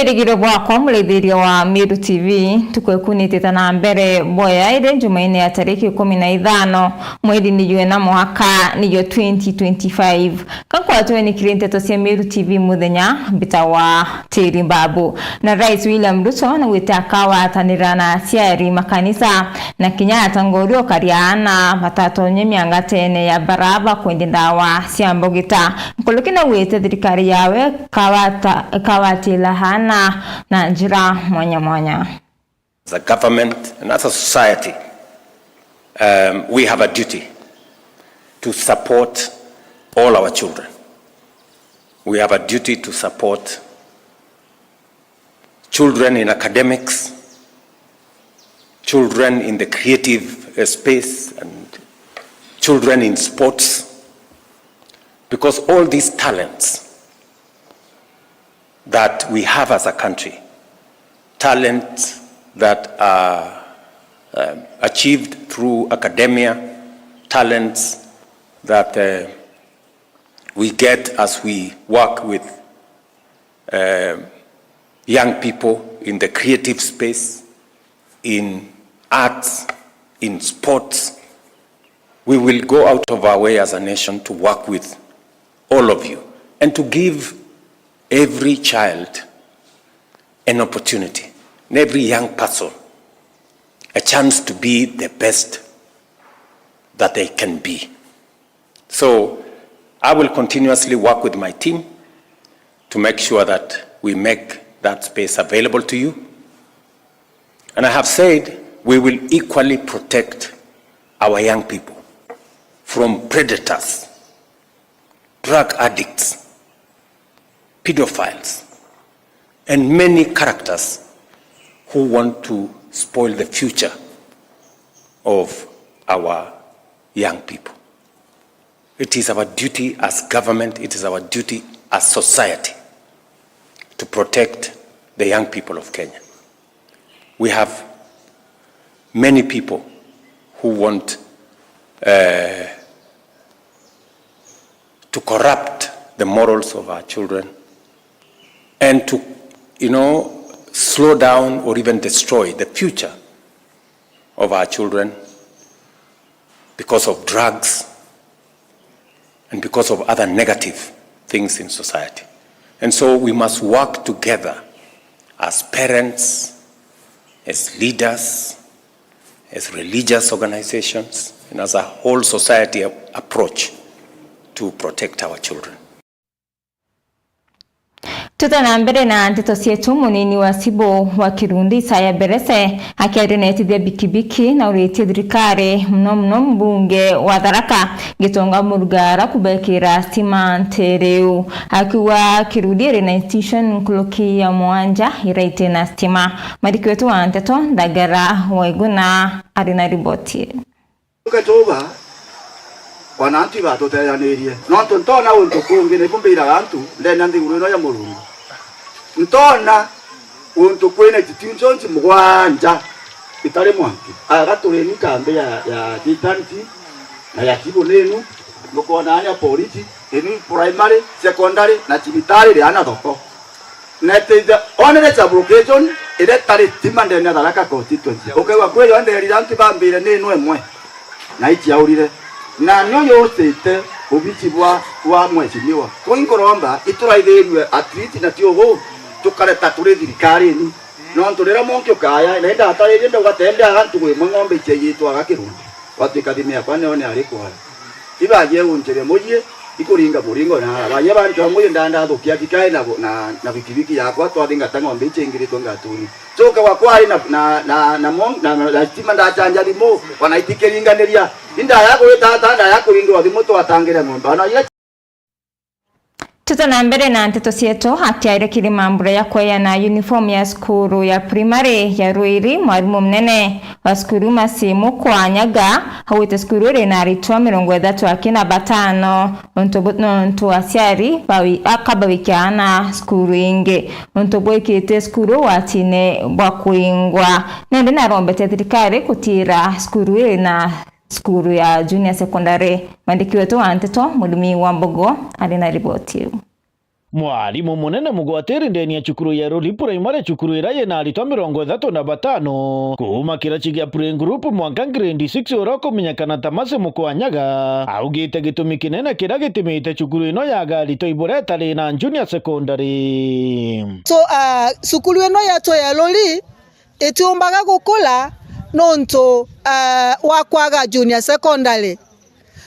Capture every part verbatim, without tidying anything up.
Irigiro bwakwa, muraithiria wa Meru T V, ntuku ikunitite na mbere boya iri Jumaine ya tariki ikumi na ithano, mweri niyo ena, mwaka niyo twenty twenty-five. Kakwatwe ni kiri nteto cia Meru T V muthenya, mbitawa Tiri Mbabu. Na Rais William Ruto naugite akagwatanira na aciari, makanisa na kinya atongoria ukaria aana batatonye miangatene ya baraba kwendia ndawa cia mbugita. Nkuruki naugite thirikari yawe ikawata-, ikawatira aana na njira mwanya mwanya. As a government and as a society, um, we have a duty to support all our children. We have a duty to support children in academics, children in the creative, uh, space, and children in sports, because all these talents that we have as a country, talents that are, um, achieved through academia, talents that, uh, we get as we work with, uh, young people in the creative space, in arts, in sports. We will go out of our way as a nation to work with all of you and to give every child an opportunity, and every young person a chance to be the best that they can be. So, I will continuously work with my team to make sure that we make that space available to you. And I have said we will equally protect our young people from predators, drug addicts, pedophiles, and many characters who want to spoil the future of our young people. It is our duty as government, it is our duty as society to protect the young people of Kenya. We have many people who want, uh, to corrupt the morals of our children and to, you know, slow down or even destroy the future of our children because of drugs and because of other negative things in society. And so we must work together as parents, as leaders, as religious organizations, and as a whole society a-, approach to protect our children. Tuta na mbere na nteto cietu, munini wa cibu wa Kirundi Isaya Berese akiaria na etithia bikibiki na uritie thirikari, muno muno mbunge wa Tharaka Gitonga Murugara, kubekira stima ntere iu, akiuga Kirundi iri na institution nkuruki ya mwanja iraite na stima. Mwandiki wetu wa nteto Ndagara Waiguna ari na riboti. Tuke tuuga, ona antu ibatuteaniririe. Nontu ntoona untu kungi, nibu mbiraga antu, ndene nthiguru ino ya Murungu. Ntoona untu kwina institutions mugwanja itari mwanki. Aga turi ni kambi ya, ya Titanti, na ya Kibu ninu, nukwona anya polisi, inu primary, secondary, na cibitari ri ana thoko. Na iteithia onere sub-location iria itari stima ndene ya Tharaka constituency. Ukaigua kwi yo nderira antu bambire ni ino imwe. Na iciaurire. Na nio yucite ubici bwa, bwa mheshimiwa. Kuu inkuromba ituraithirue at least na ti ugu tukareta turi thirikarine. Nontu riria mwanki ukaya, na indataririe ndauga tende aga ntugu imwe ng'ombe iciaiyitwe aga Kirundi. Gwatuika thime yakwa niyo ni ari kwaya. Ibagie gunceria mucii, ikuringa muringo na ara. Bagia bantu amwe ndandathukia kikai na, na, na bikibiki yakwa, twathingata ng'ombe ici ingiritwe ngatuni. Coka gwakwa ari na, na, na, na, mon-, na, na, na stima ndachanja thimu, ona itikiringaniria. Indaya gwita ata, ndaya kuringirwa thimu twatangire ng'ombe. Ona ira Tuta na mbere na nteto cietu, akiaria kiri mambura ya kweana uniform ya cukuru ya primary ya Ruiri, mwarimu munene wa cukuru Masi Mukwanyaga, augite cukuru iri na aritwa mirongo ithatu aki na batano, untu bu-, nontu aciari bawi-, aka bawikia aana cukuru ingi, untu bwikite cukuru ugwatine bwa kuingwa. Nandi narombete thirikari gutira cukuru iri na cukuru ya Junior Secondary. Mwandiki wetu wa nteto, Murimi wa Mbogo, ari na riboti iu. Mwarimu munene mugwatiri ndeni ya cukuru ya Ruri Primary, cukuru iria yina aritwa mirongo ithatu na batano, kuuma kiraci gia playgroup mwanka grade six, uria ukumenyekana ta Mercy Mukwanyaga, augite gitumi kinene kiria gitimite cukuru ino yaga aritwa ibura itari na junior secondary. So, ah, cukuru ino yetu ya Ruri itiumbaga gukura nontu, ah, wa kwaga junior secondary.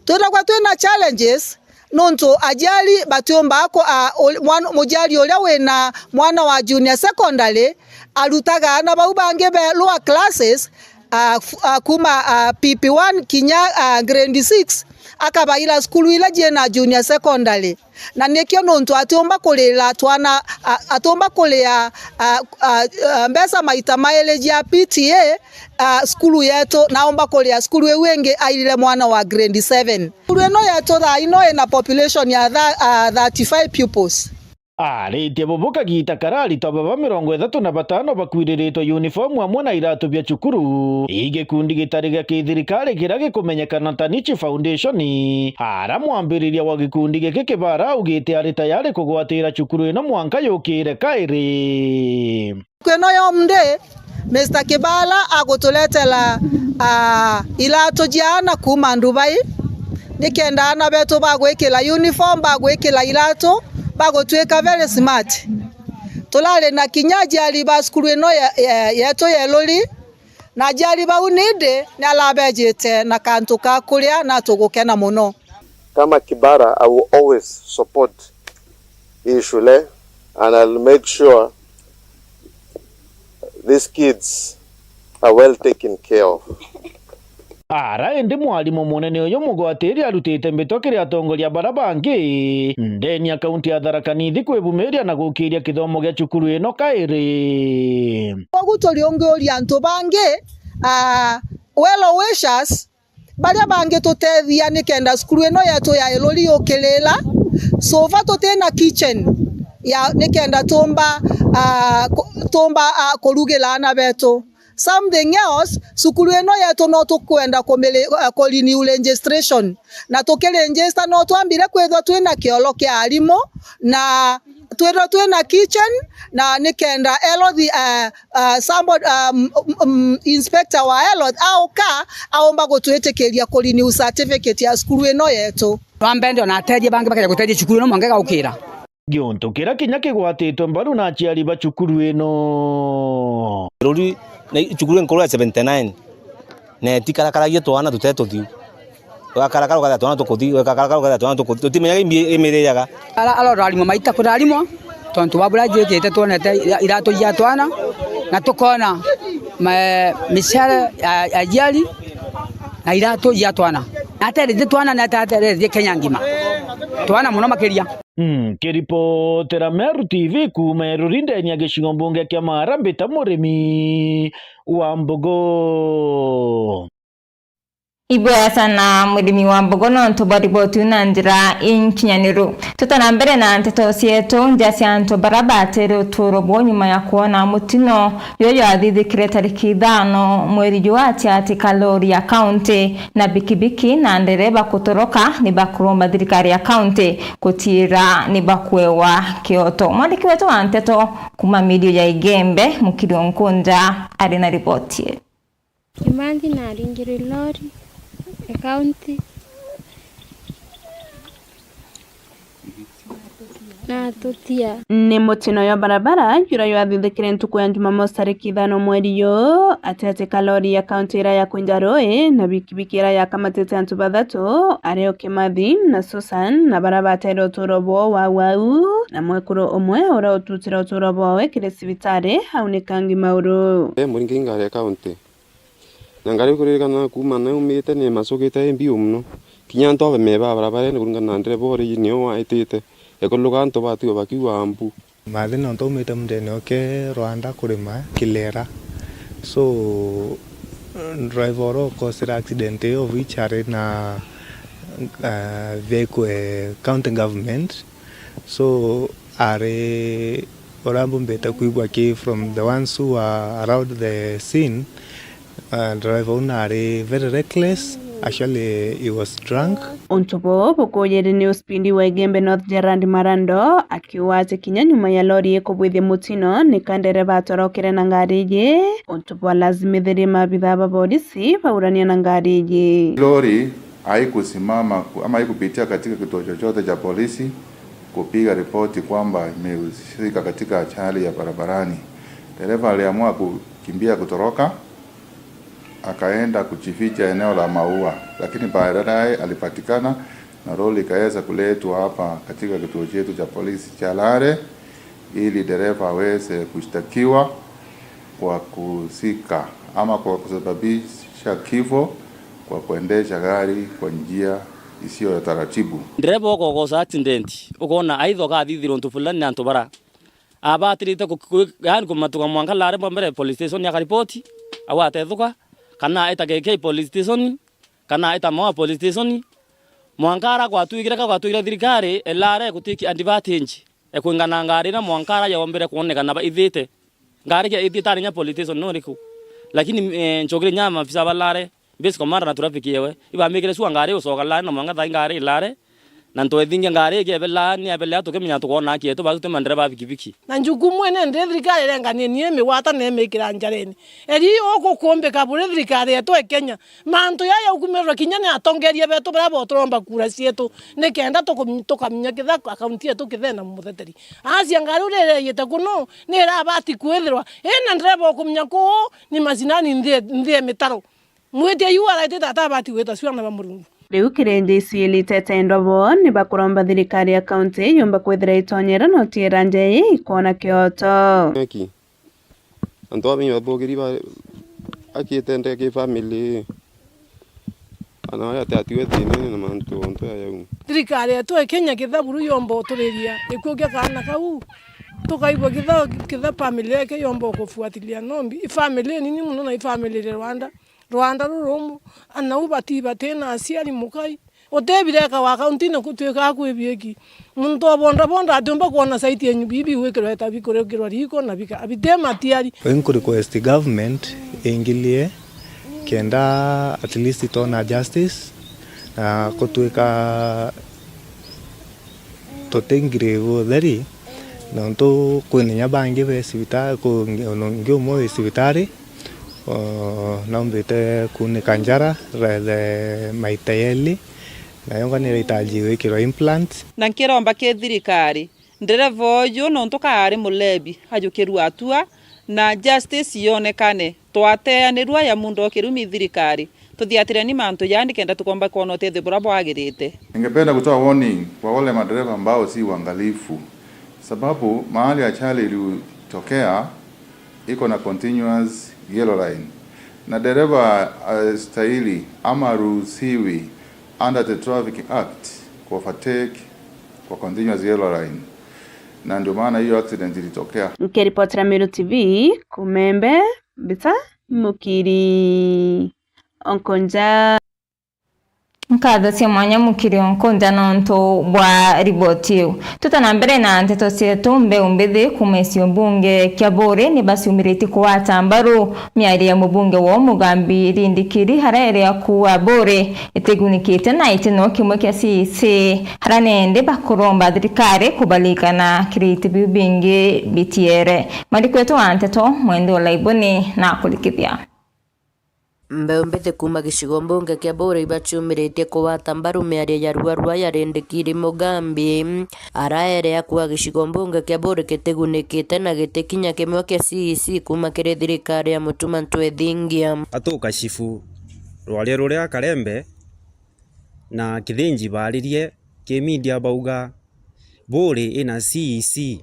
Twithagwa twina challenges nontu aciari batiumbaga ku-, ah, ul-, mwan-, muciari uria wina mwana wa junior secondary arutaga aana bau bangi be lower classes, ah, f-, ah, kuma, ah, P P one kinya, ah, grade six, akabaira cukuru iria ciina junior secondary. Na nikio nontu atiumba kurira twana, a-, atiumba kuria, a-, a-, a-, mbeca maita mairi cia P T A, a, cukuru yetu, na aumba kuria cukuru iu ingi airire mwana wa grade seven. Cukuru ino yetu thaa ino ina population ya tha-, a, thirty-five pupils. Aritie bubu kagita karia aritwa baba mirongo ithatu na batano bakwiriritwe uniform amwe na iratu bia cukuru, i gikundi gitari gia kithirikari kiria gikumenyekana ta Niche Foundation, aria mwambiriria wa gikundi giki Kibara augite ari tayari kugwatira cukuru ino mwanka yukire kairi. Kwino yomde, Mister Kibala aguturetera, ah, iratu cia aana kuuma Dubai, nikenda aana betu bagwikira uniform, bagwikira iratu, bagutwika very smart. Turari na kinya aciari ba cukuru ino ye-, ye-, yetu ya Ruri, na aciari bau nindi ni arabejite na kantu ka kuria, na tugukena mono. Kama Kibara, I will always support hii shule and I'll make sure these kids are well taken care of. Ara indi mwarimu munene uyu mugwatiri arutite mbitwa kiri atongoria bara bangi ndeni ya kaunti ya Tharaka Nithi kwibumiria na gukiria kithomo gia cukuru ino kairi. Kogu turiungiuria antu bangi, ah, well wishers, baria bangi tutethia nikenda cukuru ino yetu ya Ruri yukirira. So far tutina kitchen ya nikenda tumba, ah, ku-, tumba, ah, kurugira aana betu. Something else, cukuru ino yetu no tukwenda kumiri-, ah, ku renew registration. Na tukiregister no twambire kwithwa twina kioro kia arimu, na twithwa twina kitchen, na nikenda health, eh, ah, somebody, um, um, um, inspector wa health auka, aumba gutwitikiria ku renew certificate ya cukuru ino yetu. Rwa mbere, ona ateethia bangi bakeja guteethia cukuru ino mwanka igaukira. Giuntu kiria kinya kigwatitwe mbaru na aciari ba cukuru ino. Ruri na cukuru inkuru ya seventy nine, na itikarakaragia twana tutetuthiu. Ugakarakara ukathea twana tukuthi, ugakarakara ukathea twana tukuthi. Tutimenyaga imbi imiriaga. Ara, ara urarimwa maita kurarimwa, tontu wa buria njwikite twonete ira-, iratu cia twana, na tukona ma-, micere ya, ya aciari, na iratu cia twana. Nateretie twana, nateretie Kenya ngima. Twana mono makiria. Mm, kiripotera Meru T V kuuma Ruri ndeni ya gicigo mbunge kia Maara, mbita murimi wa mbogo. Ibwega sana murimi wa mbogo nontu bwa riboti iu na njira inkinyaniru. Tuta na mbere na nteto cietu, nja cia antu bara batere uturo bwao nyuma ya kwona mutino juju jwathithikire tariki ithano mweri juu atiati ka lori ya kaunti na bikibiki na ndereba kutoroka, ni bakuromba thirikari ya kaunti gutiira ni bakuewa kioto. Mwandiki wetu wa nteto kuuma midio ya Igembe, Mukiri Nkunja, ari na riboti ii. Kimanthi naringirwe lori ya kaunti na tutia. Ni mutino jwa barabara juria jwathithikire ntuku ya Jumamosi tariki ithano mweri juu, atiati ka lori ya kaunti iria ya kwinja rui na bikibiki iria yakamatite antu bathatu, ario Kimathi na Susan, na baria batere uturo bwao wau wau, na mwekuru umwe uria ututire uturo bwawe kiri cibitari aunike ngima uru. Eh, muringi ngari ya kaunti. Na ngari kuririkana kuuma naumite ni macukite i mbiu mono. Kinya antu abemeba barabarene kuringana na ndereba uri nio waitite. Ekuluka antu batigwa bakiuga mbu. Mathi nontu aumite mundene oke Rwanda kurima Kilera. So, driver uria ukosire accident iyo, of which ari na, uh, vehicle ya county government. So, ari uria mbumbite kwigua ki from the ones who were around the scene, uh, driver uu nari very reckless. Actually, he was drunk. Untu buu bukujiri ni uspindi wa Igembe North Gerald Marando akiuga ati kinya nyuma ya lori ikubwithia mutino, ni ka ndereba atorokere na ngari iji, untu bwalazimithirie maabithaa ba borisi baurania na ngari iji. Lori haikusimama ku- ama haikupitia katika kituo chochote cha polisi kupiga ripoti kwamba imehusika katika ajali ya barabarani. Dereva aliamua kukimbia kutoroka, akaenda kujificha eneo la Maua, lakini baadaye alipatikana na lori ikaweza kuletwa hapa katika kituo chetu cha polisi cha Lare ili dereva aweze kushtakiwa kwa kuhusika ama kwa kusababisha kifo kwa kuendesha gari kwa njia isiyo ya taratibu. Ndereba ukogoca accident, ukona aithoka athithire untu fulani na antu bara abatirite ku- ku- yaani kumatuka mwanka Lare bwa mbere police station akaripoti au atethuka, kana aita K K police station, kana aita Maua police station. Mwanka ara gwatwikire ka gwatwikire thirikari e Lare gutiki advantage e kwingana ngari na mwanka ara yombire kwonekana ba ithite ngari ke ithite ari nya police station no riku, lakini eh, nchokire nya mafisa ba Lare base commander na traffic yewe ibamikire sua ngari ucoka Lare na mwanka thai ngari Lare. Na ntu ethingia ngari ikiebe Lare ni abele tukimenya tukwona aki yetu basi twi mandereba ba bikibiki. Na njukumu ene ndi thirikari irenganie nie migwata na imikira njareni. Eri ukukumbika buri thirikari yetu e Kenya. Mantu yaya ukumirwa kinya ni atongeria betu baria boturomba kura cietu nikenda tukum- tukamenya kitha akaunti yetu kithe na mutheteri. Acia ngari uria ireyite kuno ni irabati kwithirwa ina ndereba ukumenya kuu ni macinani nthi nthi e mitaro. Mwiti yu araitite atabati gwita ciana ba Murungu. Riu kiri J C L itete endwa bo ni bakuromba thirikari ya kaunti yumba kwithira itonyera na utiira nja ii ikwona kioto. Aki antu aba inya bathugiri ba aki itende ki family ana aya ati atiwe thinene na mantu ontu ya yau. Thirikari yetu e Kenya kitha buru yomba uturiria gikuu kia kaana kau tukaigua kitha kitha family yake yomba ukufuatilia nombi i family nini muno na i family ri Rwanda. Rwanda rurumu, anau bati batina aciari mukai. Utebireka wa kaunti na kutwika kwi biiki. Muntu obonda bonda atiumba kwona saiti yenyu bibi gwikirwa eta bikurikirwa riko na bika abite matiari. Nku request government ingilie kenda at least tona justice na kutwika tutingire utheri nontu kwina inya bangi be cibitari, ungi umwe wi cibitari, o, naumbite kuunika njara rethe maita yeli, nayo ngwa nirahitaji gwikirwa implant. Na nkiromba ki thirikari, ndereva uju nontu kaari mulebi, ajukirua atua na justice yonekane. Twateanirua ya mundu o kirumi thirikari, tuthiatireni mantu jaa nikenda tukomba kwona utethio buria bwagirite. Ningependa kutoa warning kwa wale madereva ambao si waangalifu, sababu mahali ajali ilitokea iko na continuous yellow line, na dereva hastahili ama haruhusiwi under the Traffic Act ku overtake kwa continuous yellow line, na ndio maana hiyo accident ilitokea. Nkiripotera Meru T V, Kumembe, Mbita Mukiri. Onkonja. Nkatho cia mwanya Mukiri Onkonja nontu bwa riboti iu. Tuta na mbere na nteto cietu, mbeu mbithi kuuma gicigo mbunge kia Buuri ni baciumiritie kugwata mbaru miario ya mubunge wao Mugambi Rindikiri, aria erea kuuga Buuri itigunikite na itino kimwe kia C E C, aria nindi bakuromba thirikari kubaririkana kiri iti biu bingi bitiere. Mwandiki wetu wa nteto Mwendi Olaibuni na kurikithia. Mbeu mbithi kuuma gicigo mbunge kia Buuri ibaciumiritie kugwata mbaru miario ya ruarua ya Rindikiri Mugambi, araerea kuuga gicigo mbunge kia Buuri kitigunikite na giti kinya kimwe kia C E C kuuma kiri thirikari ya Mutuma Ntwethingia. Atuka cibu rwaria ruria Karembe na Kithinji baaririe ki media bauga Buuri ina C E C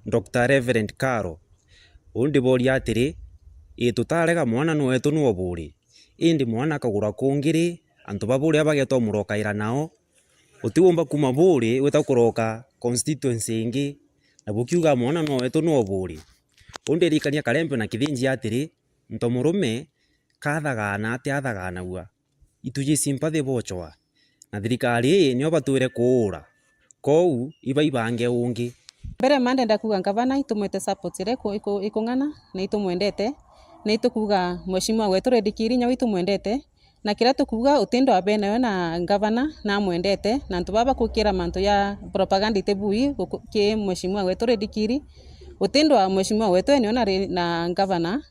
Doctor Reverend Karo. Uu ndiboria atiri, ii tutarega mwana nwetu nwo Buuri, indi mwana akagura kungi ri, antu ba Buuri abageeta umurokaira nao? Utiumba kuuma Buuri wita kuroka constituency ingi, na bukiuga mwana nwetu nwo Buuri. Uu ndirikania Karembe na Kithinji atiri, ntomurume kathagaana atiathaganagua. Itujisi mpathi bochwa, na thirikari ii nio batwire kuura, kou iba ibange ungi. Mbere ma ndenda kuuga ngavana itumwete support iria iku- iku- ikung'ana, na itumwendete, na itukuuga mheshimiwa wetu Reddy Kiri inya we itumwendete, Na kiria tukuuga, utindo wa benayo na ngavana namwendete, na antu baba bakukira mantu ya propaganda iti bui guku-, ki mheshimiwa wetu Rindikiri. Utindo wa mheshimiwa wetu enio na ri-, na ngavana,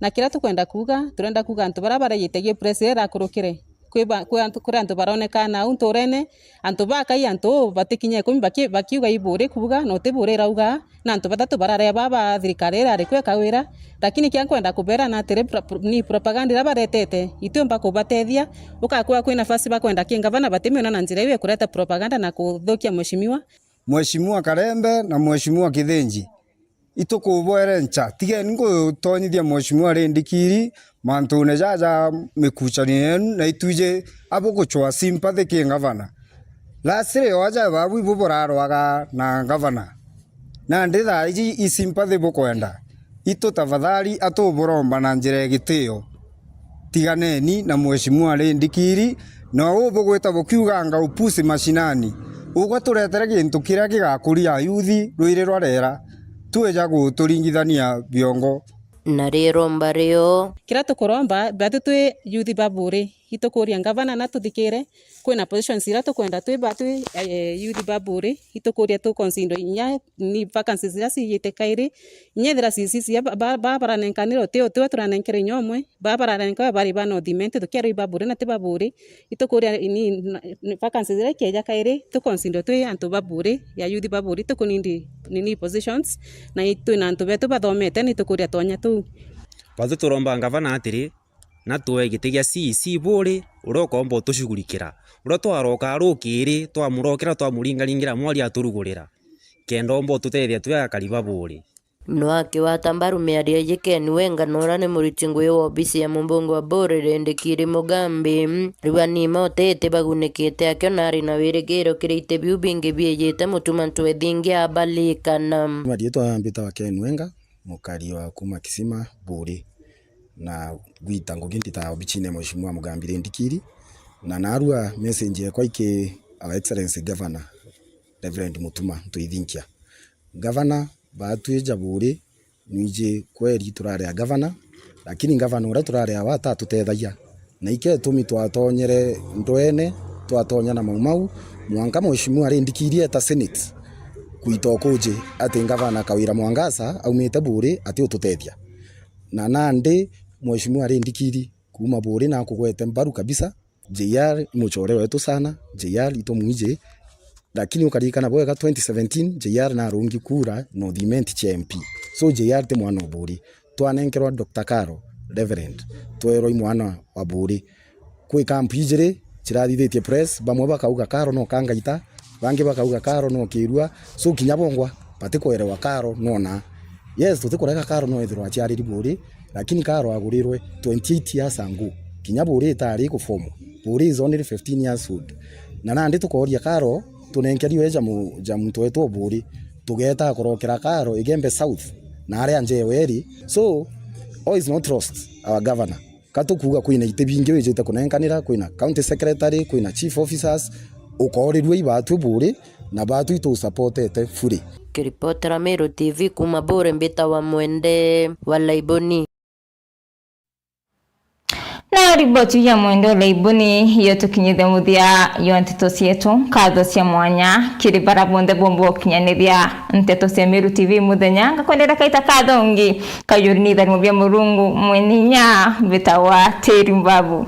na kiria tukwenda kuuga, turenda kuuga antu baria barejite gi press iria irakurukire, kwi ba-, kwi antu, kuri antu baronekana au nturene, antu bakai antu batikinya ikumi baki-, bakiuga i buri kuuga, na uti buri irauga, na antu bathatu bararea baba thirikari irari kwi ikawira, lakini kia nkwenda kubera na atiri, pro-, pro-, ni propaganda iria baretete, itiumba kubatethia, ukakwaa kwi nafasi bakwenda ki ngavana batimiona na njira iu ya kureta propaganda na kuthukia mheshimiwa. Mheshimiwa Karembe na Mheshimiwa Kithinji, itukuboerenca, tigeni ngutonyithia Mheshimiwa Rindikiri mantune jaja mikucanio yenu, na itwiji abugucwa sympathy ki ngavana. Lastly, oaja babu ibu burarwaga na ngavana. Nandi thaa iji i sympathy bukwenda. Itu tafadhali atuburomba na njira ya gitio. Tiganeni na Mheshimiwa Rindikiri, na uu bugwita bukiuganga upusi mashinani. Ugwe turetere gintu kiria gigakuria ayuthi rwiri rwa rera. Twija guturingithania biongo. Na riromba rio. Kiria tukuromba, batu twi yuthi ba Buuri, itukuria ngavana na tuthikire, kwina positions iria tukwenda twi ba twi, eh, yuthi ba Buuri, itukuria tu consider inya ni vacancies iria ciijite kairi, inya ethira C C C ba, ba, ba baranenkanire uti, uti we turanenkere inya umwe, ba baranenkawe bari ba North Imenti, tukiarwa i ba Buuri na ti ba Buuri, itukuria ni, na, ni vacancies iria ikeja kairi, tu consider twi antu ba Buuri, ya yuthi ba Buuri, tukunindi nini positions, na i-, twina antu betu bathomete, ni tukuria tonya tuu. Batu turomba ngavana atiri, na tuwe giti gia C E C Buuri, uria ukomba utushughulikira. Uria twaroka rukiri, twamurokera, twamuringaringira mwari aturugurira. Kenda omba ututethia twi akari ba Buuri. No akigwata mbaru miario iji Ken Wenga, na uria ni muriti ngugi wa obisi ya mubunge wa Buuri Rindikiri Mugambi, riu anima utete bagunikite akio na ari na wirigiro kiri iti biu bingi biijite Mutuma Ntwethingia abalikana. Mariitwa mbitawa Ken Wenga, mukari wa kuma Kisima, Buuri, na gwita ngugi ntitaga obicine Mheshimiwa Mugambi Rindikiri, na narua message yekwa iki Our Excellency Governor Reverend Mutuma Ntwithinkia. Gavana, baatwija Buuri, nwiji kweri turari a gavana, lakini gavana uria turari awe atatutethagia. Na ikio gitumi twatonyere ndwene, twatonya na Mau Mau, mwanka Mheshimiwa Rindikiri eta Senate, kwita ukuji ati gavana Kawira Mwangaza aumite Buuri ati ututethia. Na nandi Mheshimiwa Rindikiri kuuma Buuri na akugwete mbaru kabisa, J R i mucore wetu sana, J R itumwiji, lakini ukaririkana bwega twenty seventeen, J R narungi kura North Imenti cia M P. So J R ti mwana wa Buuri. Twanenkerwa Doctor Karo, Reverend, twerwa i mwana wa Buuri. Kwi camp ijiri cirathithitie press, bamwe bakauga Karo no Kangaita, bangi bakauga Karo no Kirua. So kinya bongwa batikwerewa Karo no na. Yes, tutikurega Karo no ethirwa aciariri Buuri, lakini Karo agurirwe twenty eight years ago. Kinya Buuri itari guformwa. Buuri is only fifteen years old. Na nandi tukoria Karo, tunenkerio eja mu-, ja muntu wetu o Buuri. Tugeta kurokera Karo Igembe South, na aria njewe eri. So, all is not lost, our governor. Ka tukuuga kwina iti bingi wijite kunenkanira, kwina county secretary, kwina chief officers, ukoorirua i baatwi Buuri, na baatwi itusupportete fully. Kiripotera Meru T V kuuma Buuri, mbitawa Mwende wa Laiboni. Na riboti ya Mwende wa Laiboni yo tukinyithia muthia yo nteto cietu. Nkatho cia mwanya kiri bara bonthe bomba ukinyanithia nteto cia Meru T V muthenya. Ngakwendera kaita kathongi. Kajuri ni itharimo bia Murungu mwene inya, mbitawa Teri Mbabu.